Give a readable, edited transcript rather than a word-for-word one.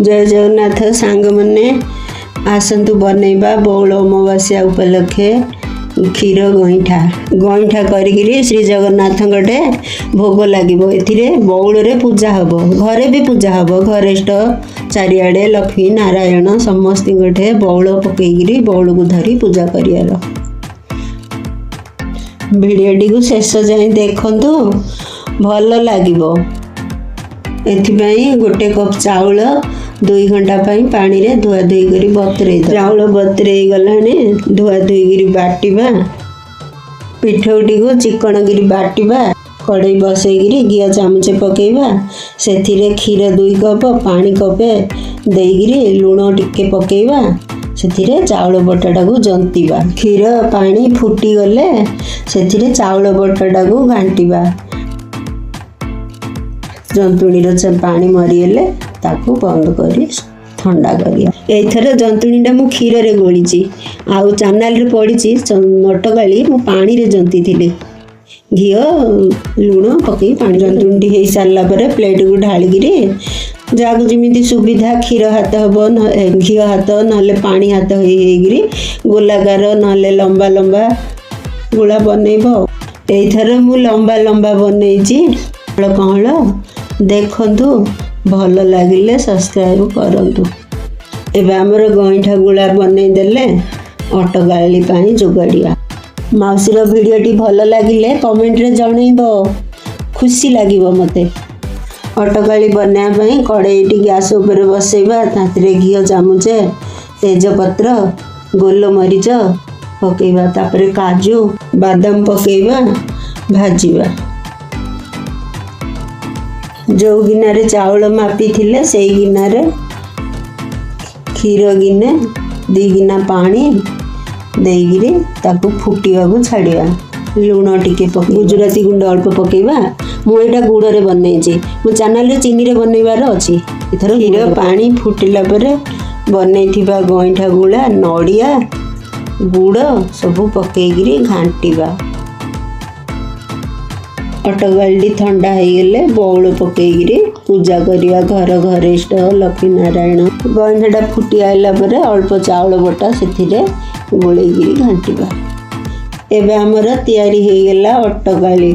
ଜୟ ଜଗନ୍ନାଥ ସାଙ୍ଗମାନେ, ଆସନ୍ତୁ ବନେଇବା ବଉଳ ଅମାବାସ୍ୟା ଉପଲକ୍ଷେ କ୍ଷୀର ଗଇଁଠା। ଗଇଁଠା କରିକିରି ଶ୍ରୀ ଜଗନ୍ନାଥଙ୍କଟେ ଭୋଗ ଲାଗିବ। ଏଥିରେ ବଉଳରେ ପୂଜା ହେବ, ଘରେ ବି ପୂଜା ହେବ। ଘରେଷ୍ଟ ଚାରିଆଡ଼େ ଲକ୍ଷ୍ମୀ ନାରାୟଣ ସମସ୍ତଙ୍କଠେ ବଉଳ ପକେଇକିରି ବଉଳକୁ ଧରି ପୂଜା କରିବାର। ଭିଡ଼ିଓଟିକୁ ଶେଷ ଯାଏଁ ଦେଖନ୍ତୁ, ଭଲ ଲାଗିବ। ଏଥିପାଇଁ 1 କପ୍ ଚାଉଳ 2 ଘଣ୍ଟା ପାଇଁ ପାଣିରେ ଧୁଆ ଧୁଇ କରି ବତୁରେଇ ଦେବା। ଚାଉଳ ବତୁରେଇ ଗଲାଣି, ଧୁଆ ଧୁଇ କରି ବାଟିବା। ପିଠଉଟିକୁ ଚିକଣ କରି ବାଟିବା। କଡ଼େଇ ବସେଇକିରି ଘିଅ ଚାମଚେ ପକେଇବା। ସେଥିରେ କ୍ଷୀର 2 କପ୍, ପାଣି କପେ ଦେଇକିରି ଲୁଣ ଟିକେ ପକେଇବା। ସେଥିରେ ଚାଉଳ ବଟାଟାକୁ ଜନ୍ତିବା। କ୍ଷୀର ପାଣି ଫୁଟିଗଲେ ସେଥିରେ ଚାଉଳ ବଟାଟାକୁ ଘାଣ୍ଟିବା। ଜନ୍ତୁଣୀର ପାଣି ମରିଗଲେ ତାକୁ ବନ୍ଦ କରି ଥଣ୍ଡା କରିବା। ଏଇଥର ଜନ୍ତୁଣୀଟା ମୁଁ କ୍ଷୀରରେ ଗୋଳିଛି, ଆଉ ଚ୍ୟାନେଲରେ ପଡ଼ିଛି ଅଟକାଳି ମୁଁ ପାଣିରେ ଜନ୍ତିଥିଲି, ଘିଅ ଲୁଣ ପକେଇ ପାଣି। ଜନ୍ତୁଣୀଟି ହେଇସାରିଲା ପରେ ପ୍ଲେଟକୁ ଢାଳିକିରି ଯାହାକୁ ଯେମିତି ସୁବିଧା, କ୍ଷୀର ହାତ ହେବ, ଘିଅ ହାତ, ନହେଲେ ପାଣି ହାତ ହେଇ ହେଇକିରି ଗୋଲାକାର ନହେଲେ ଲମ୍ବା ଲମ୍ବା ଗୁଳା ବନେଇବ। ଏଇଥର ମୁଁ ଲମ୍ବା ଲମ୍ବା ବନେଇଛି। କହଳ ଦେଖନ୍ତୁ, ଭଲ ଲାଗିଲେ ସବସ୍କ୍ରାଇବ୍ କରନ୍ତୁ। ଏବେ ଆମର ଗଇଁଠା ଗୁଳା ବନେଇଦେଲେ ଅଟକାଳି ପାଇଁ ଯୋଗାଡ଼ିବା। ମାଉସୀର ଭିଡ଼ିଓଟି ଭଲ ଲାଗିଲେ କମେଣ୍ଟରେ ଜଣେଇବ, ଖୁସି ଲାଗିବ ମୋତେ। ଅଟକାଳି ବନେଇବା ପାଇଁ କଡ଼େଇଟି ଗ୍ୟାସ୍ ଉପରେ ବସେଇବା। ତାଥିରେ ଘିଅ ଚାମଚେ, ତେଜପତ୍ର, ଗୋଲମରିଚ ପକେଇବା। ତାପରେ କାଜୁ ବାଦାମ ପକେଇବା, ଭାଜିବା। ଯେଉଁ ଗିନାରେ ଚାଉଳ ମାପିଥିଲେ ସେଇ ଗିନାରେ କ୍ଷୀର ଗିନେ, 2 ଗିନା ପାଣି ଦେଇକିରି ତାକୁ ଫୁଟିବାକୁ ଛାଡ଼ିବା। ଲୁଣ ଟିକେ ପକେଇ ଗୁଜୁରାତି ଗୁଣ୍ଡ ଅଳ୍ପ ପକେଇବା। ମୁଁ ଏଇଟା ଗୁଡ଼ରେ ବନେଇଛି, ମୋ ଚ୍ୟାନେଲରେ ଚିନିରେ ବନେଇବାର ଅଛି। ଏଥର କ୍ଷୀର ପାଣି ଫୁଟିଲା ପରେ ବନେଇଥିବା ଗଇଁଠା ଗୁଳା, ନଡ଼ିଆ, ଗୁଡ଼ ସବୁ ପକେଇକିରି ଘାଣ୍ଟିବା। ଅଟକାଳିଟି ଥଣ୍ଡା ହେଇଗଲେ ବଉଳ ପକେଇକିରି ପୂଜା କରିବା। ଘର ଘରିଷ୍ଠ ଲକ୍ଷ୍ମୀ ନାରାୟଣ। ଗଇଁଠାଟା ଫୁଟି ଆଇଲା ପରେ ଅଳ୍ପ ଚାଉଳ ବଟା ସେଥିରେ ଗୋଳେଇକିରି ଘାଣ୍ଟିବା। ଏବେ ଆମର ତିଆରି ହେଇଗଲା ଅଟକାଳି।